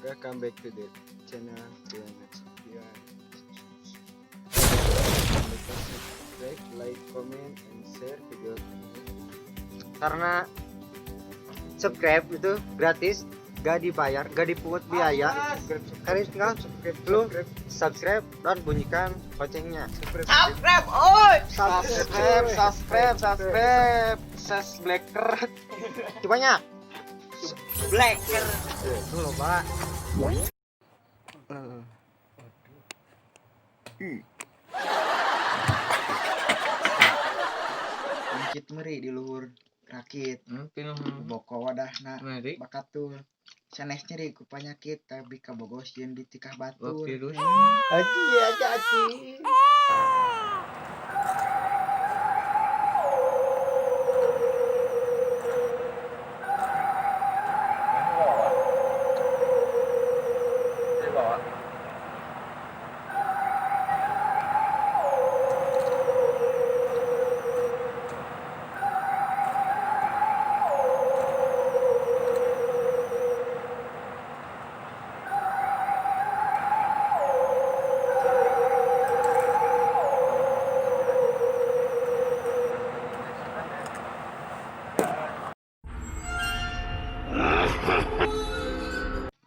Welcome back to the channel Riana Sofian. Subscribe, like, comment, and share video ini. Karena subscribe itu gratis, gak dibayar, gak dipungut biaya. Kalian tinggal lu subscribe dan bunyikan loncengnya. Subscribe, oi. Subscribe, Subscribe, subscribe, ses blacker. Banyak. Blacker. Itu loh, Pak. Bangkit meri di luhur rakit. Boko wadahna bakatul. Sanes nyeri ku panyakit tapi kabogos jeung ditikah batur. Aji aja aji.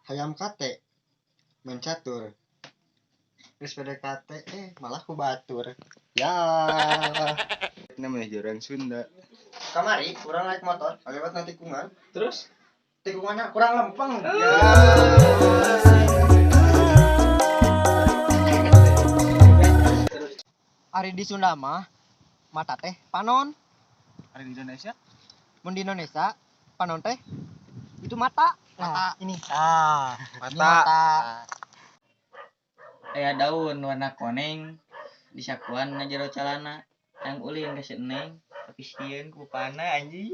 Hayam kate main catur. Terus PDKT malah ku batur. Ya. Namanya orang Sunda. Kamari kurang naik motor, lewat nanti tikungan. Terus tikungannya kurang lempeng. Ya. Ari di Sunda mah mata teh panon. Ari di Indonesia? Mun di Indonesia panon teh itu mata. Mata. Nah, ini. Ah, mata. Ini mata. Aya daun warna koneng disakuan na jero calana yang ulin ka si Neng tapi sieun ku pana anjing.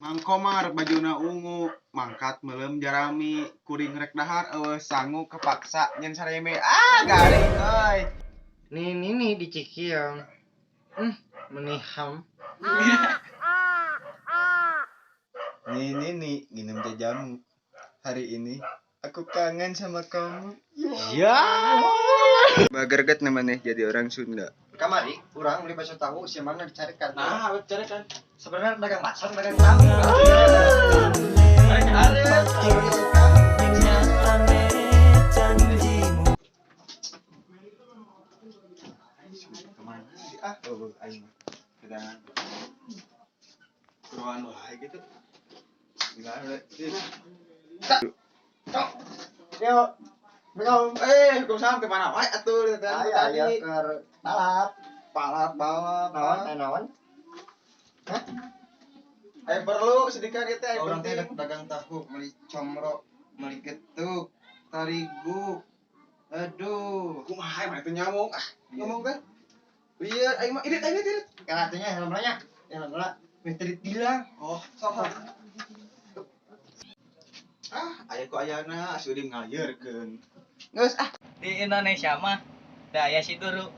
Mang Komar bajuna ungu mangkat melem jarami kuring rek dahar eueuh sangu kepaksa nyen sareme ah garing euy. Nih nih nih dicikiang. Meniham. Nih nih nih minum jamu. Hari ini aku kangen sama kamu. Ya. Bagerget namanya jadi orang Sunda. Kamari kurang beli bakso tahu si mana dicarikan. Nah, carikan. Sebenarnya dagang bakso, dagang tahu. Kemana sih? Ah, oh, aing mah. Kedangan. Ruan wae gitu. Gimana? Yo. Belum. Belum sampai mana wae atuh Aya aya keur balap. Balap, balap. Naon teh naon? Hah? Ayo perlu sedikit ieu teh Orang teh dagang tahu, beli comro, beli getuk, tarigu. Aduh. Kumaha emang itu nyamuk ah, ngomong teh. Iya, aing mah irit aing irit. Kana atunya helm nya. Helm heula. Wih tadi tilang. Oh, sok. Ah, aya ku ayana asurim ngaliurkeun. Geus ah. Di Indonesia mah da aya si duru.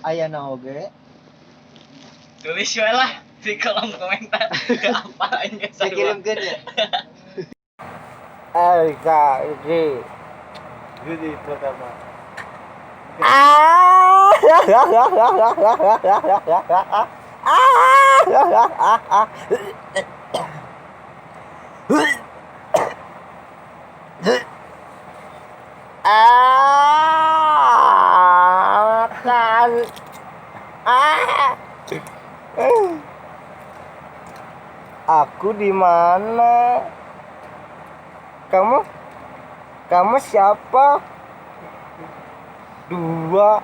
Ayana oge. Tulis we lah di kolom komentar. Apa aing geus Saya kirimkeun ya. L K G. Jadi pertama. Aku di mana? Kamu? Kamu siapa? Dua.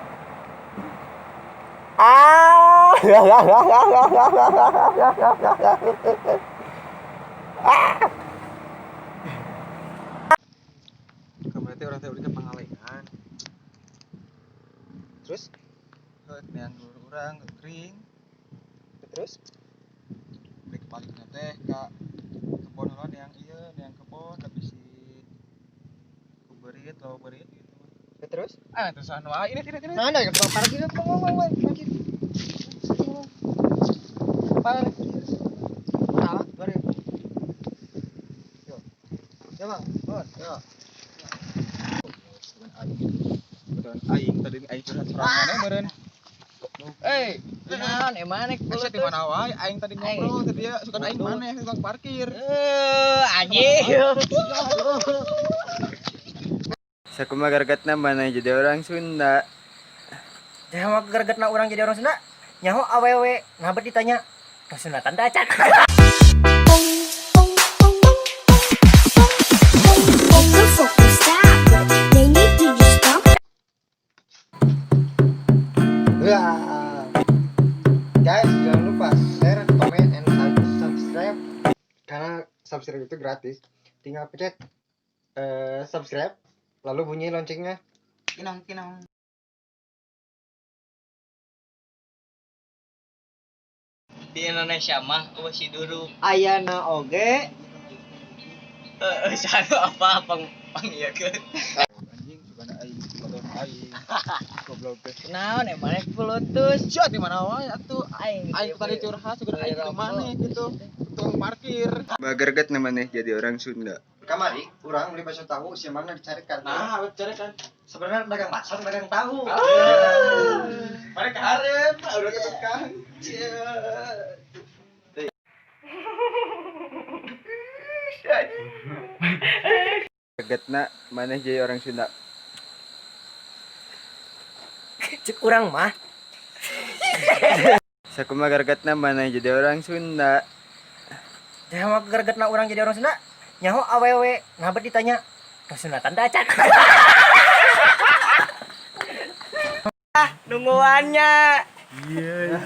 Ah. Kamu teh urang teh udah ke Pangalengan. Terus? Neang dulur urang kering. Terus? Balik balikna teh ka kebon heula neang ieu, neang kebon tapi si ku beurit, lawa beurit gitu mah. Terus? Ah, terus anu wae ini tidak tidak. Nah, ada tukang parkir, parkir. Parkir. Salah, baru. Yo. Yo, Bang. Bos, yo. Betulan aing tadi aing curhat sorangan meureun. Eh, Naon emang nek Asa di mana wae aing tadi ngobrol tadi ya suka aing maneh tukang parkir. Eh, anjing. Sakumaha gregetna maneh jadi orang Sunda. Jangan gregetna urang jadi orang Sunda. Nyaho awewe, nah bet ditanya, "Kasunatan teh acan?" Wah. Guys, jangan lupa share, comment, and subscribe. Karena subscribe itu gratis. Tinggal pencet subscribe, lalu bunyi loncengnya. Kinong kinong. Di Indonesia mah eueuh si duruk. Ayana oge. Heeh, sanu apa pang pang ieu keun. Anjing suka aing betulan aing. Goblok teh. Naon emang nek pulutus. Sia di mana wae atuh Aing aing tadi curhat suka aing ke maneh gitu. Tukang parkir. Kumaha gregetna maneh jadi orang Sunda. Kamari, urang beli bakso tahu, si mana dicarikan. Nah, cari kan. Sebenarnya dagang bakso, dagang tahu. Mari ke hareup, udah ke tukang. Cia. Gregetna maneh jadi orang Sunda. Cek urang mah. Sakumaha gregetna maneh jadi orang Sunda. Jangan gregetna urang jadi orang Sunda. Nyaho awewe, nah bet ditanya, "Kasunatan teh acan?" Nungguannya. Iya.